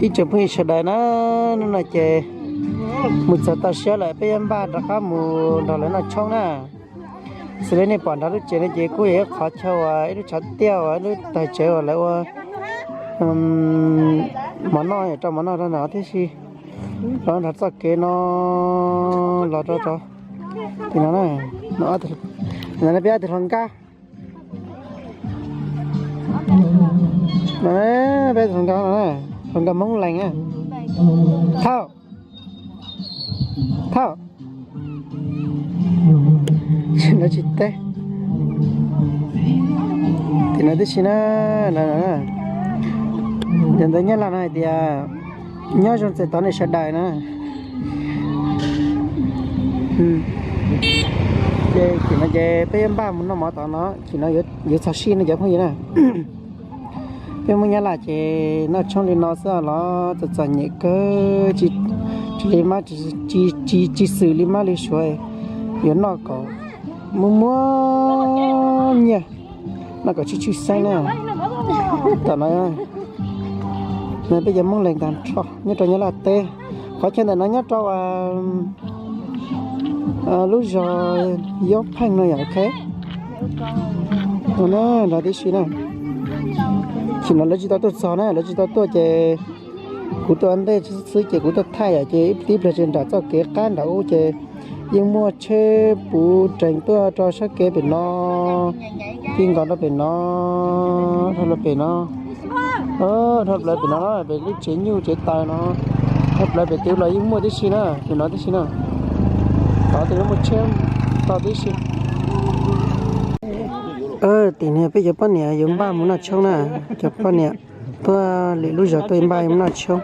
Ib tsoom phooj ywg sawv daws na, hnub no ces mus txog toj siab lawm, peb yuav npaj rov qab mus nrog lawv noj tshoob na. Xws li nej pom nrog lub tsev no ces kuj yog ib qhov chaw uas ib lub tshav tiaj uas ib lub tawg tsev uas lawv ua mov noj, rau mov noj rau no thiab si. Los nrog txoj kev no los rau rau tim no na, no peb ob tug hluas nkauj. No peb hluas nkauj no, hluas nkauj Hmoob Lees na. Thauj, thauj, no tsis teb. Tim no tib si na, yog ntawd Nyab Laj no hais tias nyob zoo txais tos nej sawv daws na. Ces tim no ces peb yuav npaj mus noj mov tom no, tim no yuav txog sij no cov phooj ywg na. Peb Hmoob Nyab Laj ces noj tshoob li no xwb los txom txom nyem kawg, tsis li mab, tsis xws li mab li suav, yuav noj kom muaj muaj nyiaj, noj kom tshwj tshwj xeeb na. Tom no, no peb cov Hmoob Lees tag nrho nyob rau Nyab Laj teb, qhov chaw ntawm no nyob rau lub zos Yob Pheej no yom, ok. No na, nrog tib si na. Tim no lawv tsis tau tuaj txog na, lawv tsis tau tuaj ces kuv tuaj ua ntej xwb ces kuv tuaj thaij yom, ces tib pliag tsis nram txoj kev qab nram ub ces yeej muaj tsheb puv rees tuaj rau sab kev pem no, ci nkaus rau pem no, dhau plaws pem no, dhau plaws pem no, pem lub tsev nyuj tsev taws no, dhau plaws pem twg los yeej muaj tib si na, pem no tib si na. Tod twb muaj tsheb tau tib si. Tim no peb cov poj niam yuav npaj mus noj tshoob na, cov poj niam tuaj lwm lub zos tuaj npaj mus noj tshoob.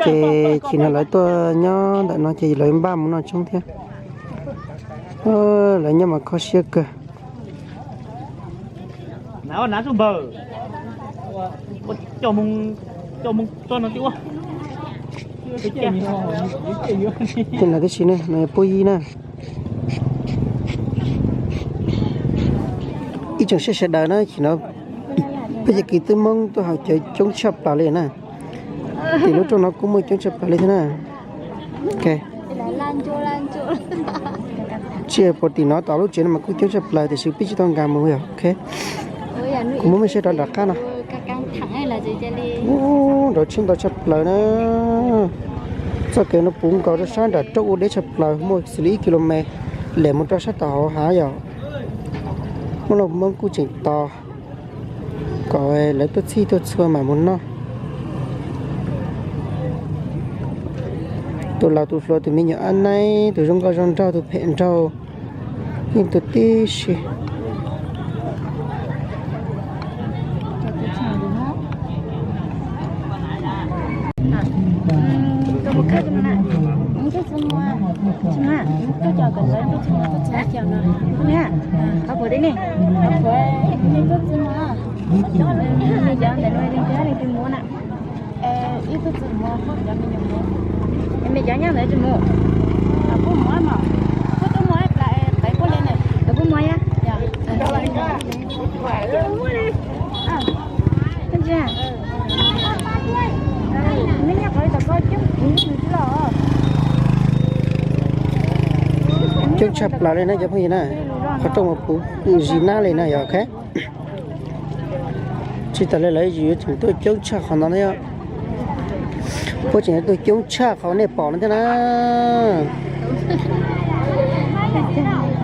Ces chim no lawv tuaj nyob ntawm no ces lawv npaj mus noj tshoob thiab. Lawv nyob mas kho siab kawg. Tim no tib si ne, no yog puab yib na. Ib tsoom sawv daws na, chim no peb cov kwv tij Hmoob tuaj haus cawv coob tshaj plaws li na. Tim lub rooj no kuj muaj coob tshaj plaws li thiab na. Tsis pom tim no tom lub tsev no mas kuj coob tshaj plaws tiam sis peb tsis tau nkag mus yog ok. Kuv muab mej saib rov nram qab no. Nrov tsheb ntau tshaj plaws na. Txoj kev no puv nkaus rau sab nram roob ua deb tshaj plaws, muaj xws li ib kis lus mev lem mus rau sab tom hauv hav yom. Hmoob Lauj Hmoob kuj tseem tos kom lawv tuaj txhij tuaj txhua mam mus noj. Tus laus tus hluas, tus me nyuam ab naib, tus zoo nkauj zoo nraug, tus phem nraug, yeej tuaj tib si. Ib tug txiv muag, cov me nyuam muag. Es me cov nyob ntawd tsis mus? Kuj muag mas, kuj tuaj muag, kuj muag yom. Coob tshaj plaws li na cov phooj ywg na, qhov rooj mas puv zis nab li na yom. Tsis tas li lawv yuav tseem tuaj coob tshaj qhov no thiab. Puab tseem tuaj coob tshaj qhov nej pom no thiab na.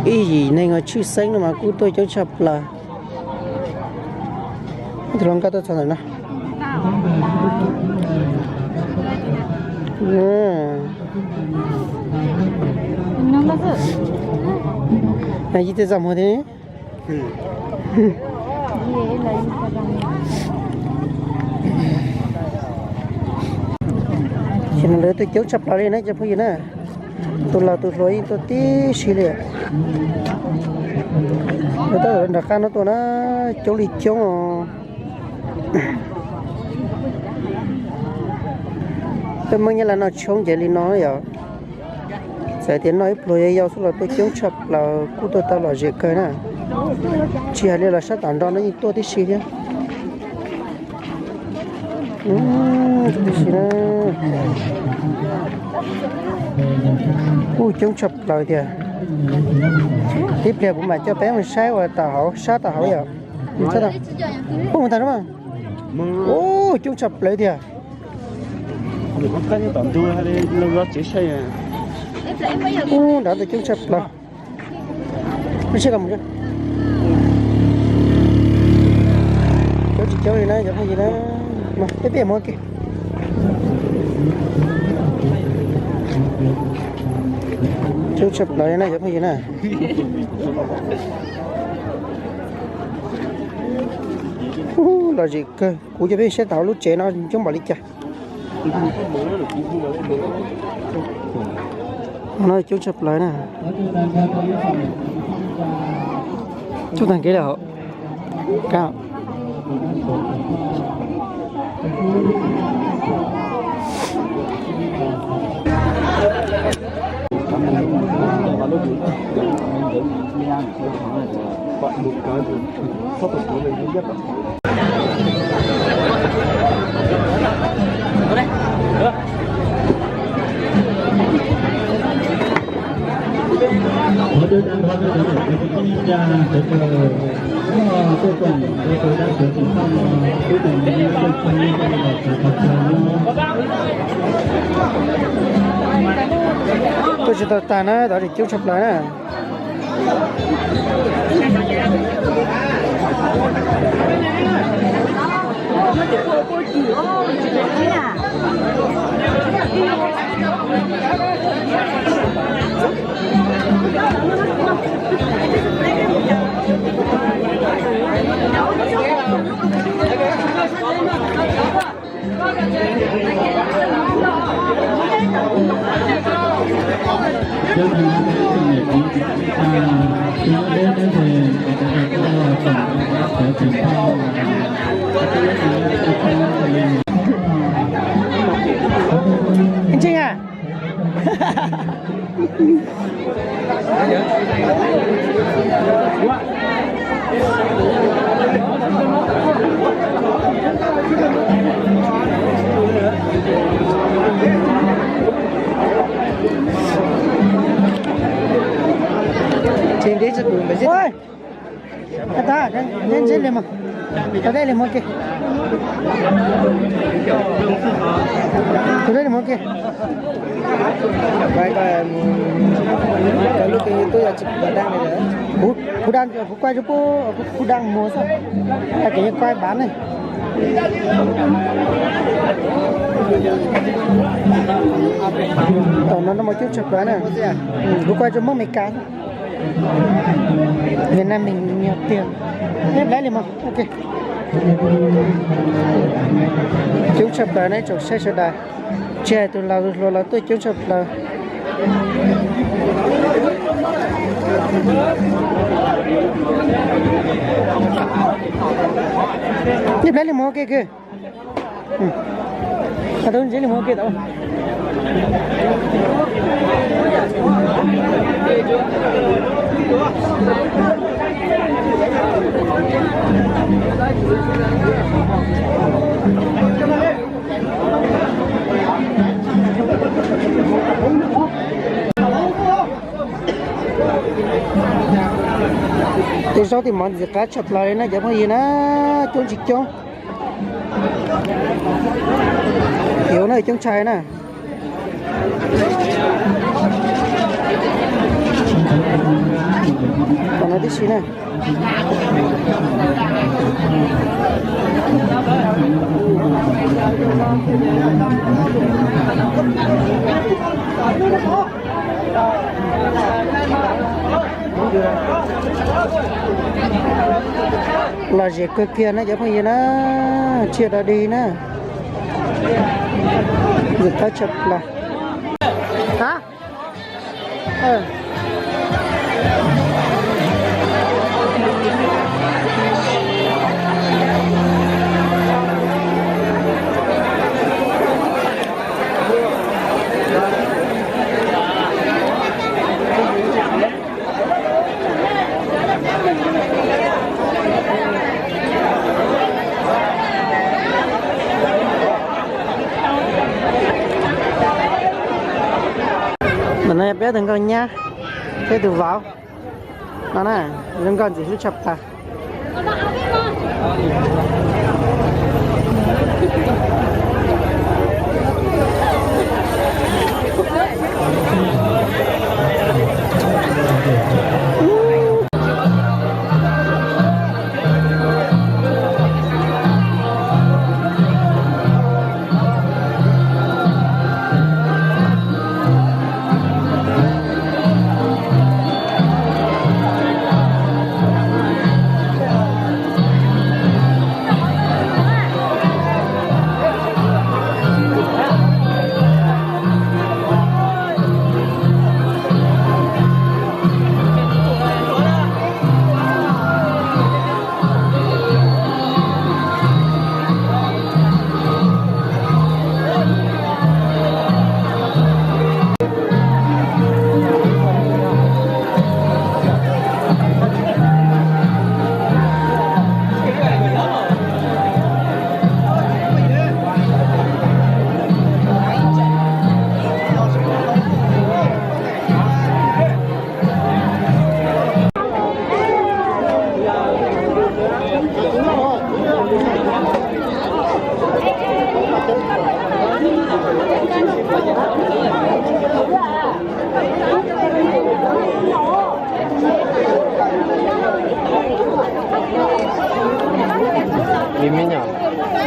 Ib yim neeg tshwj xeeb no mas kuj tuaj coob tshaj plaws. Tus hluas nkauj tuaj txog ntawm no. Yij tej zaj muag thiab. Ces no lawv tuaj coob tshaj plaws li na cov phooj ywg na. Tus laus tus hluas yeej tuaj tib si li. Lawv tuaj nram qab no tuaj na, coob li coob os. Peb Hmoob Nyab Laj noj tshoob ces li no yom. Txawm tias noj ib pluag yau yau xwb los tuaj coob tshaj plaws, kuj tuaj tau lom zem kawg na. Tsis hais li los sab tom nrad no yeej tuaj tib si thiab. Tib si na. Ub, coob tshaj plaws tiag. Tib pliag kuv mam coj peb mus saib uas tom hauv, sab tom hauv yom. Ub, mus tag no mas. Ub, coob tshaj plaws tiag. Ub, nrad ntawd coob tshaj plaws. Coob tsis coob li na cov phooj ywg na. Peb peb mus ua ke. Coob tshaj plaws li na cov phooj ywg na. Ub, lom zem kawg, kuv coj peb saib tau lub tsev no coob npaum li cas. No coob tshaj plaws na. Coob tag kev lawm. Tuaj tsis tau tag na, tod tseem coob tshaj plaws na. Ntseeg a. Ces ntev tsis pum npam zeb. Oi, tab, neb ntsib li mog, tab deb li mog ke, tab deb li mog ke. Kuv, kuv daj, kuv kuaj tsuas pub, kuv daj muag xwb, tag kev yeej kuaj bav ne. Tom no noj mov coob tshaj plaws na. Kuv kuaj tsuas Hmoob Amelikas xwb. Việt Nam mình nhiều tiền. Ib plab li mog, ok. Coob tshaj plaws na tsoom saib sawv daws. Tsis hais tus laus tus hluas los tuaj coob tshaj plaws. Ib plab li mog, ok, ok. Tau ntsib li mog, ok tau. Tej zaub tej mov ntxim qab tshaj plaws li na cov phooj ywg na, coob tsis coob. Yuav na coob tshaj na. Tom no tib si na. Lom zem kawg kiag na cov phooj ywg na, tsiaj dog dig na, ntxim qab tshaj plaws. No yog peb tus nkauj nyab thiab tus vauv no na, zoo nkauj ntxim hlub tshaj plaws.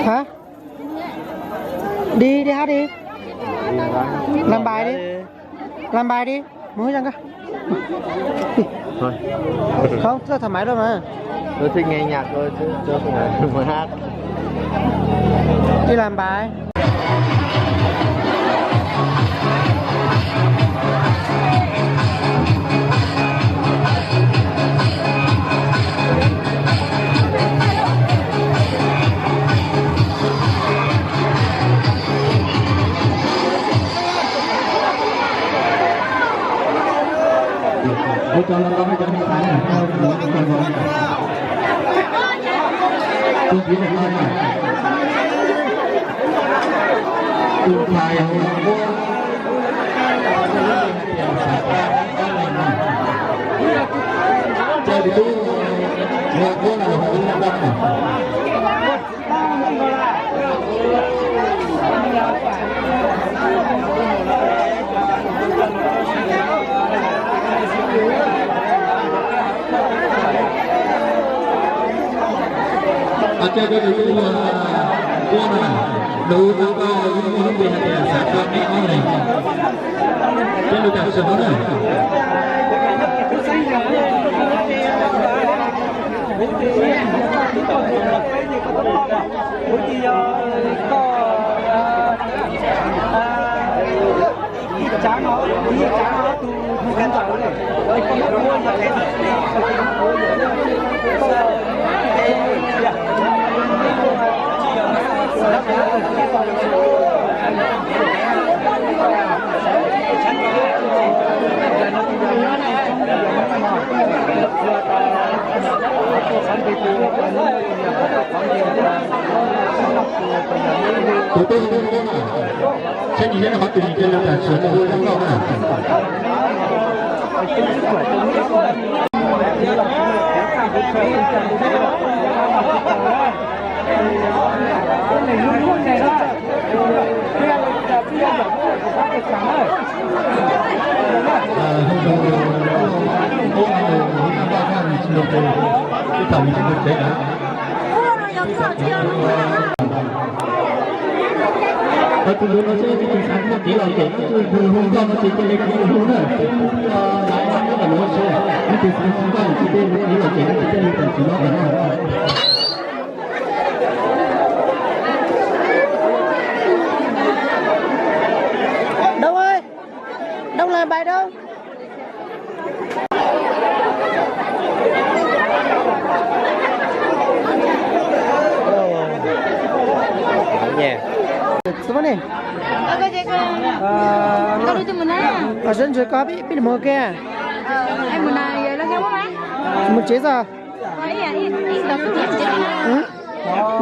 Hả? Đi, đi hát đi. Làm bài đi. Làm bài đi. Mus hab zoo koj. Không, tôi thoải mái luôn mà. Tôi thích nghe nhạc thôi chứ tôi không phải muốn hát. Đi làm bài. Ua no, nws ua tau ib lub npe hais tias xav tau neb ob ne, peb lub tam sim no na. Tus tub, saib ntsis seb qhov twg nws cia li tas sim no hu zaj nkauj na. Tus ntawd no seb tus xav nkauj kev los cem no, tus hu nkauj no ces cia li hu na, tus hu laiv no los seb tus xav nkauj kev los cem no ces cia li tam sim no. Đông ơi, Đông làm bài Đông. Xub ne. Os, ntshe koj pib pib mus ke. Mus tsev xwb.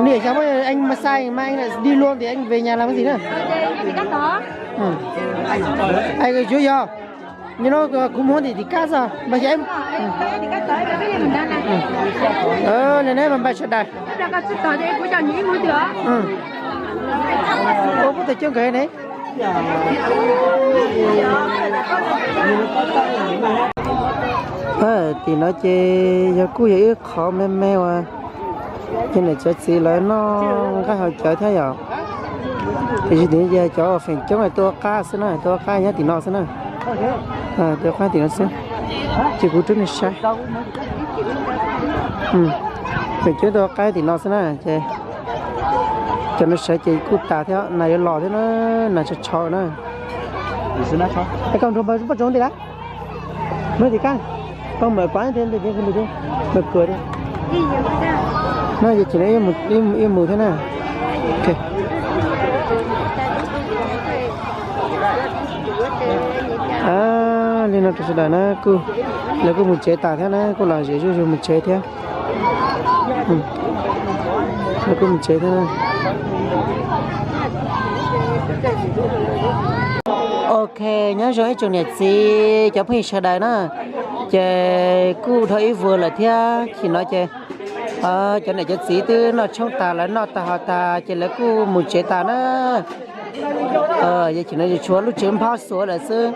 Niam xyov, anh mà sai mai anh lại đi luôn thì anh về nhà làm cái gì nữa. Ai, chú yog. Nyob no kuv mus tim kab xwb, npaj xyab. Li ne npaj sawv daws. Ua puab tag coob kawg ne. Tim no ces yog kuj yog ib qhov me me uas cov niam cov txiv lawv noj nqaij haus cawv thiab yom. Tiam sis tim no ces cov feem coob tuaj ua qab xwb na, tuaj ua qab nyob tim no xwb na. Tuaj ua qab tim no xwb, ces kuv rub nej saib. Feem coob tuaj ua qab tim no xwb na ces cov no sawv ces kuj tas thiab, nas yuav los thiab na, nas tshau tshau na. Koj nrog npawg Paj Tsuas ntawm lawm, mus tim kab, koj mam kuav, mam kuav. No ces chim no ib mus thiab na. Li no rau sawv daws na, kuj, lawv kuj mus tsev tas thiab na, kuj los zem zuj zus mus tsev thiab. Lawv kuj mus tsev thiab na. Ok, nyob zoo ib tsoom niam txiv cov phooj ywg sawv daws na, ces kuj dhau ib vuag lawm thiab, chim no ces cov niam cov txiv twb noj tshoob tas, lawv noj tag haus tas ces lawv kuj mus tsev tas na. Yog chim no tshuav lub tsev nphob xuav lawm xwb,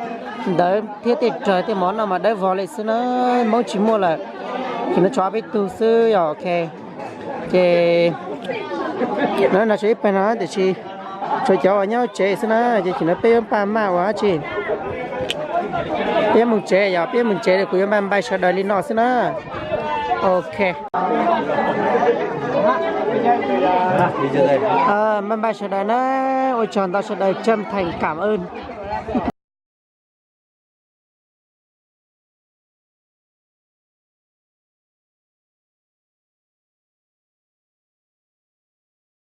ntawv thiab tej rawg tej mov noj mas dawb vog li xwb na, Hmoob tsis muaj lawm. Chim no tshuav peb tug xwb yog ok. Ces no no tshuav ib pawg no tiam sis tshuav cov uas nyob tsev xwb na, ces chim no peb yuav npaj maj ua dab tsi. Peb yuav mus tsev, yog peb yuav mus tsev kuv yuav npaj npaj sawv daws li no xwb na. Ok. Npaj npaj sawv daws na, ua tsaug ntau sawv daws, chân thành cảm ơn.